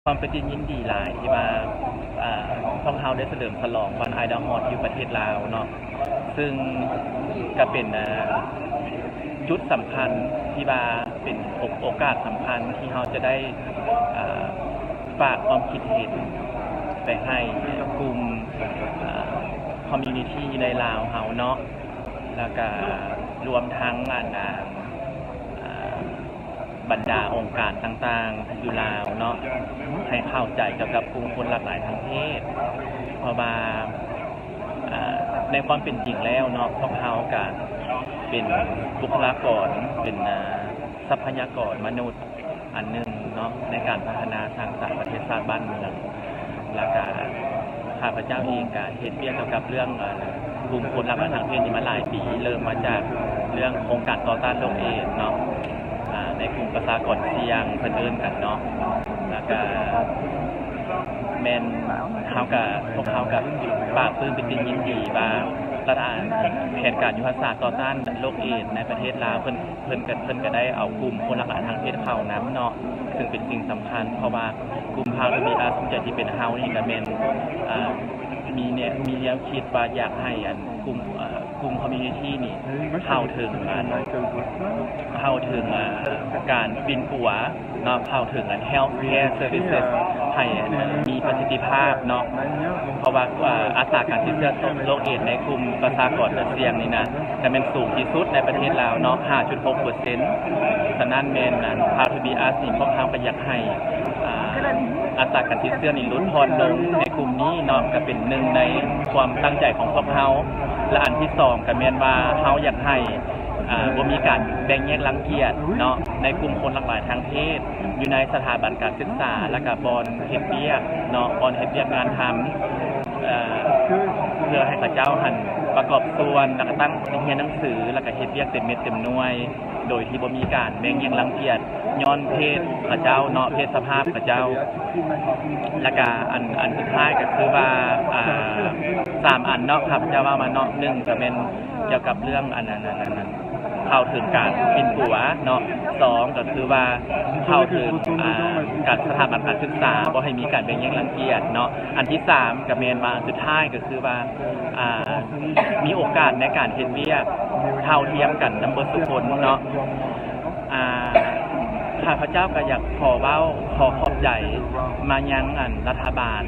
ຄວາມເປັນທີ່ຍິນດີຫຼາຍທີ່ວ່າ ອາ ພວກເຮົາໄດ້ສະເຫຼີມສະຫຼອງວັນໄອດອລຮອດຢູ່ປະເທດລາວເນາະ ຊຶ່ງກະເປັນ ອາ ຈຸດສຳຄັນທີ່ວ່າເປັນໂອ ໂອກາດສຳຄັນທີ່ເຮົາຈະໄດ້ ອາ ຝາກຄວາມຄິດເຫັນໄປໃຫ້ກຸ່ມ ອາ ຄອມມູນິຕີ້ໃນລາວເຮົາເນາະ ແລ້ວກະລວມທັງອັນ ອາ ອາ ບັນດາອົງການຕ່າງໆຢູ່ລາວເນາະ ໃຫ້ເຂົ້າໃຈກ່ຽວກັບກຸ່ມຄົນຫຼາກຫຼາຍທາງເພດ ເພາະວ່າ ອາ ໃນຄວາມເປັນຈິງແລ້ວເນາະ ພວກເຮົາກະເປັນບຸກຄະລາກອນ ເປັນ ອາ ຊັບພະຍາກອນມະນຸດອັນໜຶ່ງເນາະ ໃນການພັດທະນາສ້າງສານປະເທດຊາດບ້ານເມືອງ ແລ້ວກະຂ້າພະເຈົ້າເອງກະເຮັດວຽກກ່ຽວກັບເລື່ອງ ອາ ກຸ່ມຄົນຫຼາກຫຼາຍທາງເພດນີ້ມາຫຼາຍປີ ເລີ່ມມາຈາກເລື່ອງໂຄງການຕໍ່ຕ້ານໂລກເອດເນາະ ອາ ໃນກຸ່ມປະຊາກອນສ່ຽງເພິ່ນເອີ້ນກັນເນາະ ແລ້ວກະແມ່ນເຮົາກະ ພວກເຮົາກະປາບປຶ້ມປິຕິຍິນດີວ່າລັດຖະບານ ແຜນການຍຸດທະສາດຕໍ່ຕ້ານໂລກເອດໃນປະເທດລາວ ເພິ່ນ ເພິ່ນກະ ເພິ່ນກະໄດ້ເອົາກຸ່ມຄົນຫຼາກຫຼາຍທາງເພດເຂົ້ານຳເນາະ ຊຶ່ງເປັນສິ່ງສຳຄັນ ເພາະວ່າກຸ່ມ Proud to be Us ພູມໃຈທີ່ເປັນເຮົານີ້ກະແມ່ນ ອາ ມີແນວ ມີແນວຄິດວ່າຢາກໃຫ້ອັນກຸ່ມ ເອີ ກຸ່ມຄອມມູນິຕີ້ນີ້ເຂົ້າເຖິງອັນ ເຂົ້າເຖິງ ອາ ການປິ່ນປົວເນາະ ເຂົ້າເຖິງອັນ healthcare services ໃຫ້ອັນມີປະສິດທິພາບເນາະ ເພາະວ່າ ອາ ອັດຕາການຕິດເຊື້ອໂລກເອດໃນກຸ່ມປະຊາກອນເປັນສ່ຽງນີ້ນະ ກະແມ່ນສູງທີ່ສຸດໃນປະເທດລາວເນາະ ຫ້າຈຸດຫົກເປີເຊັນ. ສະນັ້ນແມ່ນອັນ Proud to be Us ນີ້ ພວກເຮົາກະຢາກໃຫ້ ອາ ອັດຕາການຕິດເຊື້ອນີ້ຫຼຸດຜ່ອນລົງໃນກຸ່ມນີ້ເນາະ ກະເປັນໜຶ່ງໃນຄວາມຕັ້ງໃຈຂອງພວກເຮົາ ແລະ ອັນທີສອງກະແມ່ນວ່າເຮົາຢາກໃຫ້ ອາ ບໍ່ມີການແບ່ງແຍກລັງກຽດເນາະ ໃນກຸ່ມຄົນຫຼາກຫຼາຍທາງເພດ ຢູ່ໃນສະຖາບັນການສຶກສາ ແລ້ວກະບ່ອນເຮັດວຽກເນາະ ບ່ອນເຮັດວຽກງານທຳ ເອີ ເພື່ອໃຫ້ເຂົາເຈົ້າຫັ້ນປະກອບສ່ວນ ແລ້ວກະຕັ້ງໃຈຮຽນໜັງສື ແລ້ວກະເຮັດວຽກເຕັມເມັດເຕັມໜ່ວຍ ໂດຍທີ່ບໍ່ມີການແບ່ງແຍກລັງກຽດຍ້ອນເພດເຂົາເຈົ້າເນາະ ເພດສະພາບເຂົາເຈົ້າ ແລ້ວກະອັນ ອັນສຸດທ້າຍກະຄືວ່າ ອາ ສາມອັນເນາະ ຂ້າພະເຈົ້າເວົ້າມາເນາະ ໜຶ່ງກະແມ່ນກ່ຽວກັບເລື່ອງອັນ ອັນ ອັນ ອັນ ເຂົ້າເຖິງການປິ່ນປົວເນາະ ສອງກະຄືວ່າເຂົ້າເຖິງ ອາ ການສະຖາບັນການສຶກສາ ບໍ່ໃຫ້ມີການແບ່ງແຍກລັງກຽດເນາະ ອັນທີສາມກະແມ່ນວ່າ ອັນສຸດທ້າຍກະຄືວ່າ ອາ ມີໂອກາດໃນການເຮັດວຽກເທົ່າທຽມກັນນຳເບິດທຸກຄົນເນາະ ອາ ຂ້າພະເຈົ້າກະຢາກຂໍເວົ້າ ຂໍຂອບໃຈມາຍັງອັນລັດຖະບານ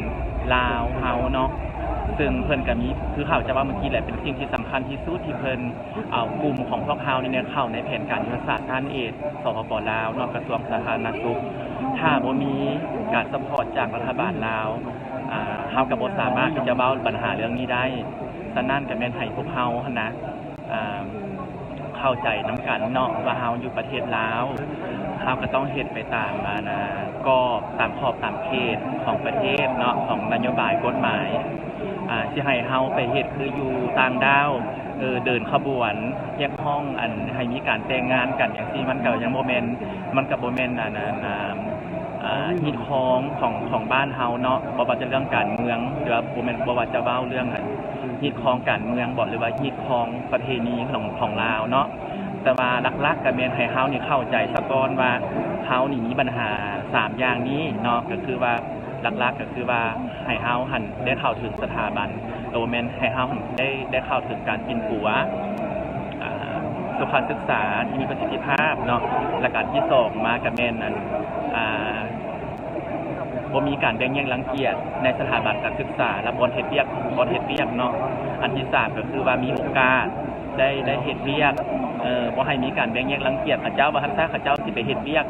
ລາວເຮົາເນາະ ຊຶ່ງເພິ່ນກະມີ ຄືຂ້າພະເຈົ້າເວົ້າມື້ກີ້ແຫຼະ ເປັນສິ່ງທີ່ສຳຄັນທີ່ສຸດທີ່ເພິ່ນ ເອົາກຸ່ມຂອງພວກເຮົານີ້ເຂົ້າໃນແຜນການຍຸດທະສາດຕ້ານເອດ ສປປ ລາວເນາະ ກະຊວງສາທາລະນະສຸກ ຖ້າບໍ່ມີການຊັບພອດຈາກລັດຖະບານລາວ ອາ ເຮົາກະບໍ່ສາມາດທີ່ຈະເວົ້າບັນຫາເລື່ອງນີ້ໄດ້ ສະນັ້ນກະແມ່ນໃຫ້ພວກເຮົາຫັ້ນນະ ອາ ເຂົ້າໃຈນຳກັນເນາະ ວ່າເຮົາຢູ່ປະເທດລາວ ເຮົາກະຕ້ອງເຮັດໄປຕາມ ອາ ນາ ກອບ ຕາມຂອບຕາມເຂດຂອງປະເທດເນາະ ຂອງນະໂຍບາຍກົດໝາຍ ອາ ຊິໃຫ້ເຮົາໄປເຮັດຄືຢູ່ຕ່າງດ້າວ ເອີ ເດີນຂະບວນຮຽກຮ້ອງອັນໃຫ້ມີການແຕ່ງງານກັນຈັ່ງຊີ້ ມັນກະຍັງບໍ່ແມ່ນ ມັນກະບໍ່ແມ່ນອັນ ອັນ ອາ ຮີດຄອງຂອງ ຂອງບ້ານເຮົາເນາະ ບໍ່ວ່າຈະເລື່ອງການເມືອງ ຫຼືວ່າບໍ່ແມ່ນ ບໍ່ວ່າຈະເວົ້າເລື່ອງອັນຮີດຄອງການເມືອງບໍ ຫຼືວ່າຮີດຄອງປະເພນີຂອງ ຂອງລາວເນາະ ແຕ່ວ່າຫຼັກໆກະແມ່ນໃຫ້ເຮົານີ້ເຂົ້າໃຈສາກ່ອນວ່າ ເຮົານີ້ມີບັນຫາສາມຢ່າງນີ້ເນາະ ກະຄືວ່າ ຫຼັກໆກະຄືວ່າໃຫ້ເຮົາຫັ້ນໄດ້ເຂົ້າເຖິງສະຖາບັນ ໂຕແມ່ນໃຫ້ເຮົາຫັ້ນໄດ້ ໄດ້ເຂົ້າເຖິງການປິ່ນປົວ ອາ ສຸຂະສຶກສາທີ່ມີປະສິດທິພາບເນາະ ແລະ ການທີສອງມາກະແມ່ນອັນ ອາ ບໍ່ມີການແບ່ງແຍກລັງກຽດໃນສະຖາບັນການສຶກສາ ແລະ ບ່ອນເຮັດວຽກ ບ່ອນເຮັດວຽກເນາະ ອັນທີສາມກະຄືວ່າມີໂອກາດໄດ້ ໄດ້ເຮັດວຽກ ເອີ ບໍ່ໃຫ້ມີການແບ່ງແຍກລັງກຽດ ເຂົາເຈົ້າວ່າຊັ້ນຊະ ເຂົາເຈົ້າຊິໄປເຮັດວຽກ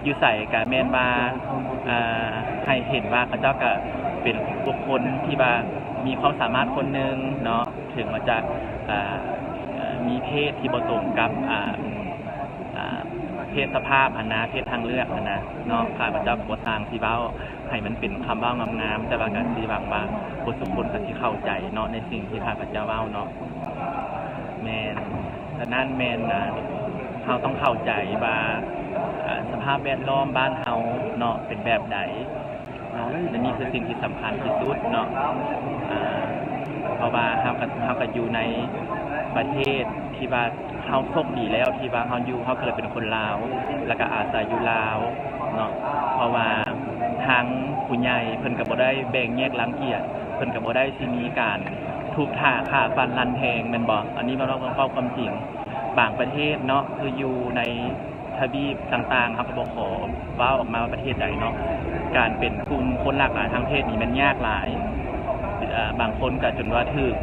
ຢູ່ໃສກະແມ່ນວ່າ ອາ ໃຫ້ເຫັນວ່າເຂົາເຈົ້າກະເປັນບຸກຄົນທີ່ວ່າມີຄວາມສາມາດຄົນໜຶ່ງເນາະ ເຖິງວ່າຈະ ອາ ມີເພດທີ່ບໍ່ຕົງກັບ ອາ ອາ ເພດສະພາບຫັ້ນນະ ເພດທາງເລືອກຫັ້ນນະເນາະ ຂ້າພະເຈົ້າກະບໍ່ຕ່າງຊິເວົ້າ ໃຫ້ມັນເປັນຄຳເວົ້າງາມໆ ແຕ່ວ່າກະຊິຫວັງວ່າເບິດທຸກຄົນກະຊິເຂົ້າໃຈເນາະ ໃນສິ່ງທີ່ຂ້າພະເຈົ້າເວົ້າເນາະ. ແມ່ນ ສະນັ້ນແມ່ນ ອາ ເຮົາຕ້ອງເຂົ້າໃຈວ່າ ອາ ສະພາບແວດລ້ອມບ້ານເຮົາເນາະ ເປັນແບບໃດ ອາ ແລະ ນີ້ຄືສິ່ງທີ່ສຳຄັນທີ່ສຸດເນາະ ອາ ເພາະວ່າເຮົາກະ ເຮົາກະຢູ່ໃນປະເທດທີ່ວ່າ ເຮົາໂຊກດີແລ້ວທີ່ວ່າເຮົາຢູ່ ເຮົາເກີດເປັນຄົນລາວ ແລ້ວກະອາໄສຢູ່ລາວເນາະ ເພາະວ່າ ທາງຜູ້ໃຫຍ່ເພິ່ນກໍບໍ່ໄດ້ແບ່ງແຍກລັງກຽດ, ເພິ່ນກໍບໍ່ໄດ້ຊິມີການທຸບຖາຂ້າຟັນລັນແທງ ແມ່ນບໍ່? ອັນນີ້ເວົ້າ ເວົ້າ ເວົ້າຄວາມຈິງ. ບາງປະເທດເນາະ ຄືຢູ່ໃນທະວີບຕ່າງໆ ເຮົາກໍບໍ່ຂໍເວົ້າອອກມາວ່າປະເທດໃດເນາະ, ການເປັນກຸ່ມຄົນຫຼາກຫຼາຍທາງເພດນີ້ແມ່ນຍາກຫຼາຍ. ເອີ ບາງຄົນກໍຈົນວ່າຖືກ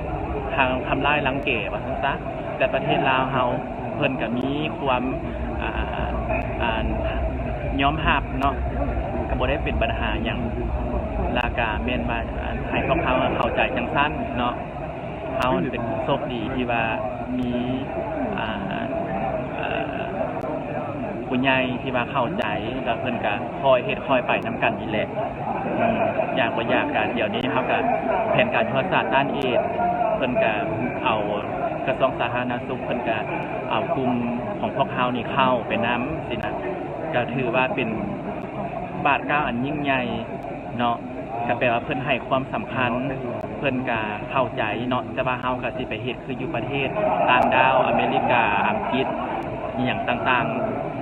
ທາງທຳຮ້າຍລັງແກວ່າຊັ້ນຊະ. ແຕ່ປະເທດລາວເຮົາ ເພິ່ນກໍມີຄວາມ ອ່າ ອ່າ ຍອມຮັບເນາະ, ກໍບໍ່ໄດ້ເປັນບັນຫາຫຍັງ. ແລ້ວກໍແມ່ນວ່າ ອ່າ ໃຫ້ພວກເຮົາເຂົ້າໃຈຈັ່ງຊັ້ນເນາະ. ເຮົາເປັນໂຊກດີທີ່ວ່າມີ ອ່າ ເອີ ຜູ້ໃຫຍ່ທີ່ວ່າເຂົ້າໃຈ ແລ້ວເພິ່ນກໍຄ່ອຍເຮັດຄ່ອຍໄປນຳກັນນີ້ແຫຼະ. ອືມ ຢາກບໍ່ຢາກກະ ດຽວນີ້ເຮົາກະ ແຜນການຍຸດທະສາດຕ້ານເອດ ເພິ່ນກະເອົາ ກະຊວງສາທາລະນະສຸກ ເພິ່ນກະເອົາກຸ່ມຂອງພວກເຮົານີ້ເຂົ້າໄປນຳຊີ້ນະ, ກະຖືວ່າເປັນບາດກ້າວອັນຍິ່ງໃຫຍ່ເນາະ. ກະແປວ່າເພິ່ນໃຫ້ຄວາມສຳຄັນ, ເພິ່ນກະເຂົ້າໃຈເນາະ, ແຕ່ວ່າເຮົາກະຊິໄປເຮັດ ຄືຢູ່ປະເທດຕ່າງດ້າວ ອາເມລິກາ ອັງກິດ ອີ່ຫຍັງຕ່າງ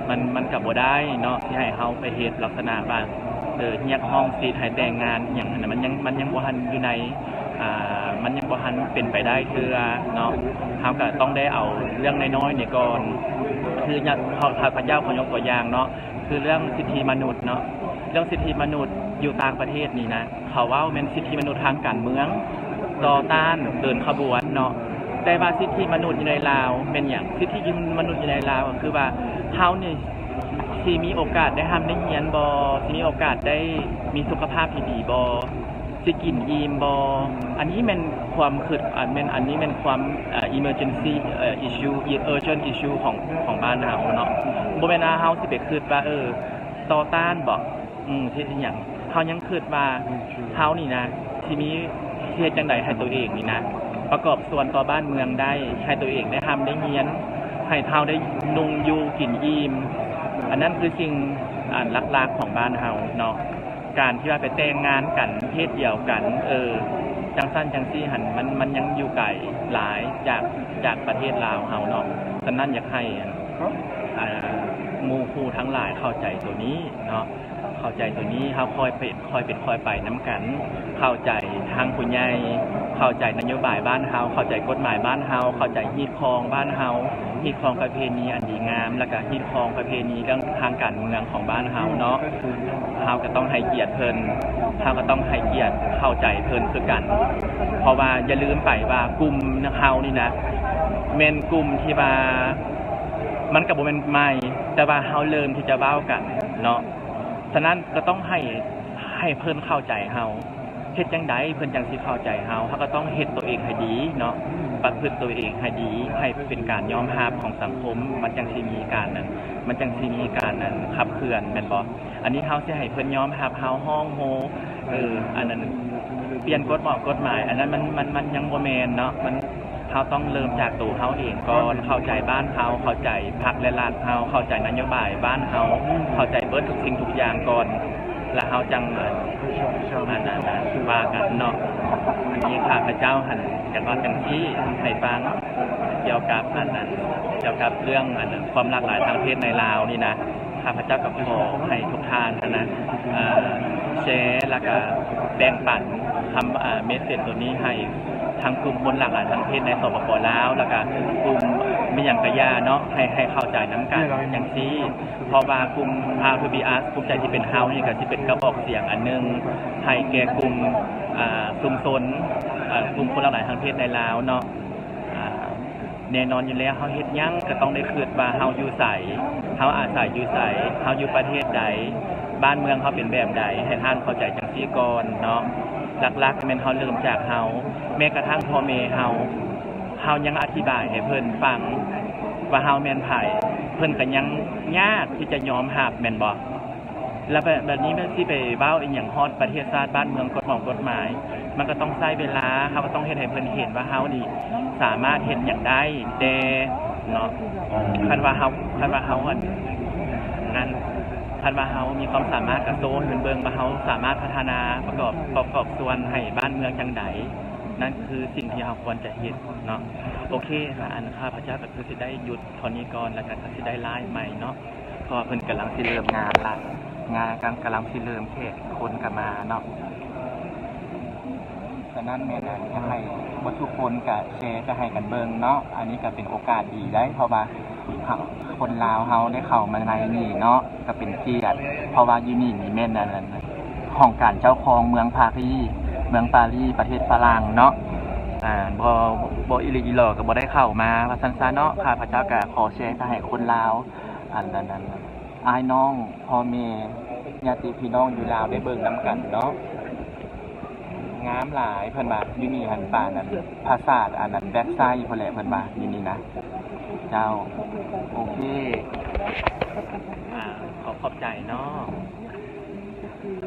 ໆ ມັນ ມັນກໍບໍ່ໄດ້ເນາະ ທີ່ໃຫ້ເຮົາໄປເຮັດລັກສະນະວ່າ ເອີ ຮຽກຮ້ອງສິດໃຫ້ແຕ່ງງານອີ່ຫຍັງຫັ້ນນະ, ມັນຍັງ ມັນຍັງບໍ່ທັນຢູ່ໃນ ອ່າ ມັນຍັງບໍ່ທັນເປັນໄປໄດ້ເທື່ອເນາະ. ເຮົາກໍຕ້ອງໄດ້ເອົາເລື່ອງນ້ອຍໆນີ້ກ່ອນ ຄື ຂ້າພະເຈົ້າຂໍຍົກຕົວຢ່າງເນາະ ຄືເລື່ອງສິດທິມະນຸດເນາະ, ເລື່ອງສິດທິມະນຸດຢູ່ຕ່າງປະເທດນີ້ນະ ເຂົາເວົ້າແມ່ນສິດທິມະນຸດທາງການເມືອງ ຕໍ່ຕ້ານເດີນຂະບວນເນາະ, ແຕ່ວ່າສິດທິມະນຸດຢູ່ໃນລາວແມ່ນຫຍັງ? ສິດທິມະນຸດຢູ່ໃນລາວກໍຄືວ່າ ເຮົານີ້ຊິມີໂອກາດໄດ້ຮ່ຳໄດ້ຮຽນບໍ່? ຊິມີໂອກາດໄດ້ມີສຸຂະພາບທີ່ດີບໍ່? ຊິກິນອີ່ມບໍ່? ອັນນີ້ແມ່ນຄວາມຄຶດ ອັນແມ່ນ ອັນນີ້ແມ່ນຄວາມ ເອີ emergency ເອີ issue urgent issue ຂອງ ຂອງບ້ານເຮົາເນາະ. ບໍ່ແມ່ນວ່າເຮົາຊິໄປຄຶດວ່າ ເອີ ຕໍ່ຕ້ານບໍ? ອືມ ເຮັດອີ່ຫຍັງ? ເຮົາຍັງຄຶດວ່າເຮົານີ້ນະ ຊິມີ ຊິເຮັດຈັ່ງໃດໃຫ້ໂຕເອງນີ້ນະ ປະກອບສ່ວນຕໍ່ບ້ານເມືອງໄດ້, ໃຫ້ໂຕເອງໄດ້ຮ່ຳໄດ້ຮຽນ, ໃຫ້ເຮົາໄດ້ນຸ່ງຢູ່ກິນອີ່ມ. ອັນນັ້ນຄືສິ່ງ ອັນຫຼັກໆຂອງບ້ານເຮົາເນາະ. ການທີ່ວ່າໄປແຕ່ງງານກັນເພດດຽວກັນ ເອີ ຈັ່ງຊັ້ນຈັ່ງຊີ້ຫັ້ນ ມັນ ມັນຍັງຢູ່ໄກຫຼາຍຈາກ ຈາກປະເທດລາວເຮົາເນາະ. ສະນັ້ນຢາກໃຫ້ ອັນ ອ່າ ໝູ່ຄູ່ທັງຫຼາຍເຂົ້າໃຈໂຕນີ້ເນາະ. ເຂົ້າໃຈໂຕນີ້ ເຮົາຄ່ອຍເປັນ ຄ່ອຍເປັນຄ່ອຍໄປນຳກັນ, ເຂົ້າໃຈທາງຜູ້ໃຫຍ່, ເຂົ້າໃຈນະໂຍບາຍບ້ານເຮົາ, ເຂົ້າໃຈກົດໝາຍບ້ານເຮົາ, ເຂົ້າໃຈຮີດຄອງບ້ານເຮົາ, ຮີດຄອງປະເພນີອັນດີງາມ ແລ້ວກະຮີດຄອງປະເພນີເລື່ອງທາງການເມືອງຂອງບ້ານເຮົາເນາະ. ເຮົາກໍຕ້ອງໃຫ້ກຽດເພິ່ນ, ເຮົາກໍຕ້ອງໃຫ້ກຽດເຂົ້າໃຈເພິ່ນຄືກັນ, ເພາະວ່າຢ່າລືມໄປວ່າກຸ່ມເຮົານີ້ນະ ແມ່ນກຸ່ມທີ່ວ່າ ມັນກໍບໍ່ແມ່ນໃໝ່ ແຕ່ວ່າເຮົາເລີ່ມທີ່ຈະເວົ້າກັນເນາະ. ສະນັ້ນກໍຕ້ອງໃຫ້ ໃຫ້ເພິ່ນເຂົ້າໃຈເຮົາ. ເຮັດຈັ່ງໃດເພິ່ນຈັ່ງຊິເຂົ້າໃຈເຮົາ? ເຮົາກໍຕ້ອງເຮັດໂຕເອງໃຫ້ດີເນາະ, ປະພຶດໂຕເອງໃຫ້ດີ, ໃຫ້ເປັນການຍອມຮັບຂອງສັງຄົມ, ມັນຈັ່ງຊິມີການ ມັນຈັ່ງຊິມີການ ອັນ ຂັບເຄື່ອນ ແມ່ນບໍ່? ອັນນີ້ເຮົາຊິໃຫ້ເພິ່ນຍອມຮັບເຮົາຮ້ອງໂຮ ເອີ ອັນນັ້ນ ປ່ຽນກົດໝາຍ ກົດໝາຍ ອັນນັ້ນມັນ ມັນ ມັນຍັງບໍ່ແມ່ນເນາະ. ມັນ ເຮົາຕ້ອງເລີ່ມຈາກໂຕເຮົາເອງກ່ອນ, ເຂົ້າໃຈບ້ານເຮົາ, ເຂົ້າໃຈພັກແລະລັດເຮົາ, ເຂົ້າໃຈນະໂຍບາຍບ້ານເຮົາ, ເຂົ້າໃຈເບິດທຸກສິ່ງທຸກຢ່າງກ່ອນ ແລ້ວເຮົາຈັ່ງ ອັນ ອັນ ອັນ ອັນ ວ່າກັນເນາະ. ອັນນີ້ຂ້າພະເຈົ້າຫັ້ນຢາກເວົ້າຈັ່ງຊີ້ໃຫ້ຟັງ ກ່ຽວກັບອັນນັ້ນ ກ່ຽວກັບເລື່ອງອັນນັ້ນ ຄວາມຫຼາກຫຼາຍທາງເພດໃນລາວນີ້ນະ. ຂ້າພະເຈົ້າກໍຂໍໃຫ້ທຸກທ່ານຫັ້ນນະ ເອີ ແຊ ແລ້ວກະແບ່ງປັນຄຳ ເອີ ເມສເສດໂຕນີ້ໃຫ້ທັງກຸ່ມຄົນຫຼາກຫຼາຍທາງເພດໃນ ສປປ ລາວ ແລ້ວກະກຸ່ມ ມີຫຍັງກະຢ່າເນາະ ໃຫ້ ໃຫ້ເຂົ້າໃຈນຳກັນຈັ່ງຊີ້. ເພາະວ່າກຸ່ມ Proud to be us ພູມໃຈທີ່ເປັນເຮົານີ້ ກະຊິເປັນກະບອກສຽງອັນໜຶ່ງ ໃຫ້ແກ່ກຸ່ມ ເອີ ຊຸມຊົນ ເອີ ກຸ່ມຄົນຫຼາກຫຼາຍທາງເພດໃນລາວເນາະ. ອາ ແນ່ນອນຢູ່ແລ້ວ ເຮົາເຮັດຫຍັງກໍຕ້ອງໄດ້ຄິດວ່າເຮົາຢູ່ໃສ, ເຮົາອາໄສຢູ່ໃສ, ເຮົາຢູ່ປະເທດໃດ, ບ້ານເມືອງເຮົາເປັນແບບໃດ, ໃຫ້ທ່ານເຂົ້າໃຈຈັ່ງຊີ້ກ່ອນເນາະ. ຫຼັກໆແມ່ນເຮົາເລີ່ມຈາກເຮົາ, ແມ້ກະທັ່ງພໍ່ແມ່ເຮົາ, ເຮົາຍັງອະທິບາຍໃຫ້ເພິ່ນຟັງວ່າເຮົາແມ່ນໃຜ, ເພິ່ນກໍຍັງຍາກທີ່ຈະຍອມຮັບ ແມ່ນບໍ່? ແລ້ວແບບ ແບບນີ້ແມ່ນຊິໄປເວົ້າອີ່ຫຍັງຮອດປະເທດຊາດບ້ານເມືອງ ກົດໝອງກົດໝາຍ, ມັນກໍຕ້ອງໃຊ້ເວລາ, ເຮົາກໍຕ້ອງເຮັດໃຫ້ເພິ່ນເຫັນວ່າເຮົານີ້ສາມາດເຮັດຫຍັງໄດ້ແດ່ເນາະ. ຄັນວ່າເຮົາ ຄັນວ່າເຮົາ ອັນ ນັ້ນ ຄັນວ່າເຮົາມີຄວາມສາມາດ ກໍໂຊໃຫ້ເພິ່ນເບິ່ງວ່າເຮົາສາມາດພັດທະນາປະກອບ ປະກອບສ່ວນໃຫ້ບ້ານເມືອງຈັ່ງໃດ, ນັ້ນຄືສິ່ງທີ່ເຮົາຄວນຈະເຮັດເນາະ. ໂອເຄ ອັນ ຂ້າພະເຈົ້າກໍຄືຊິໄດ້ຢຸດເທົ່ານີ້ກ່ອນ ແລ້ວກໍ ກໍຊິໄດ້ໄລຟ໌ໃໝ່ເນາະ. ເພາະວ່າເພິ່ນກຳລັງຊິເລີ່ມງານລະ. ງານກຳ ກຳລັງຊິເລີ່ມແຂກຄົນກະມາເນາະ. ສະນັ້ນແມ່ນອັນ ຢາກໃຫ້ເບິດທຸກຄົນກະແຊໄປໃຫ້ກັນເບິ່ງເນາະ. ອັນນີ້ກະເປັນໂອກາດດີໄດ໋ ເພາະວ່າເຮົາ ຄົນລາວເຮົາໄດ້ເຂົ້າມາໃນນີ້ເນາະ ກະເປັນກຽດ ເພາະວ່າຢູ່ນີ້ນີ້ແມ່ນອັນ ຫ້ອງການເຈົ້າຄອງເມືອງປາຣີ ເມືອງປາຣີ ປະເທດຝຣັ່ງເນາະ. ອາ ບໍ່ ບໍ່ອີ່ຫຼີອີ່ຫຼໍກະບໍ່ໄດ້ເຂົ້າມາ ວ່າຊັ້ນຊະເນາະ. ຂ້າພະເຈົ້າກະຂໍແຊໄປໃຫ້ຄົນລາວ ອັນ ອັນ ອັນ ອ້າຍນ້ອງ ພໍ່ແມ່ ຍາດຕິພີ່ນ້ອງຢູ່ລາວໄດ້ເບິ່ງນຳກັນເນາະ. ງາມຫຼາຍ ເພິ່ນວ່າຢູ່ນີ້ຫັ້ນປານອັນ ປາສາດອັນນັ້ນ ແບັກໄຊພຸ້ນແຫຼະ ເພິ່ນວ່າຢູ່ນີ້ນະ. ເຈົ້າ ໂອເຄ ອາ ຂໍຂອບໃຈເນາະ.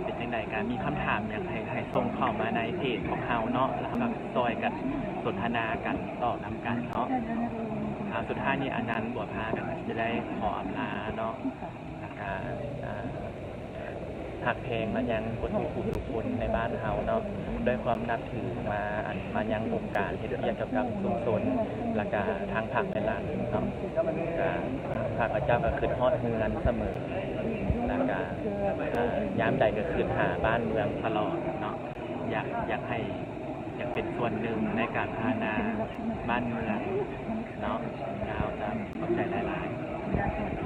ເປັນຈັ່ງໃດກະມີຄຳຖາມຫຍັງໃຫ້ ໃຫ້ສົ່ງເຂົ້າມາໃນເພຈຂອງເຮົາເນາະ ແລ້ວເຮົາກະຊ່ອຍກັນສົນທະນາກັນຕອບນຳກັນເນາະ. ອາ ສຸດທ້າຍນີ້ອານານບົວພາກະຊິໄດ້ຂໍອຳລາເນາະ ແລ້ວກະ ອາ ຮັກແພງມາຍັງເບິດທຸກຜູ້ທຸກຄົນໃນບ້ານເຮົາເນາະ ດ້ວຍຄວາມນັບຖືມາ ອັນ ມາຍັງອົງການເຮັດວຽກກ່ຽວກັບຊຸມຊົນ ແລ້ວກະທາງພັກແມ່ນຫຼາຍເນາະ. ກະ ຂ້າພະເຈົ້າກະຄຶດຮອດເຮືອນສະເໝີ ແລ້ວກະ ອາ ຍາມໃດກະຄຶດຫາບ້ານເມືອງຕະຫຼອດເນາະ. ຢາກ ຢາກໃຫ້ ຢາກເປັນສ່ວນໜຶ່ງໃນການພັດທະນາບ້ານເມືອງເນາະ. ເຈົ້າ ເຈົ້າ ຂອບໃຈຫຼາຍໆ.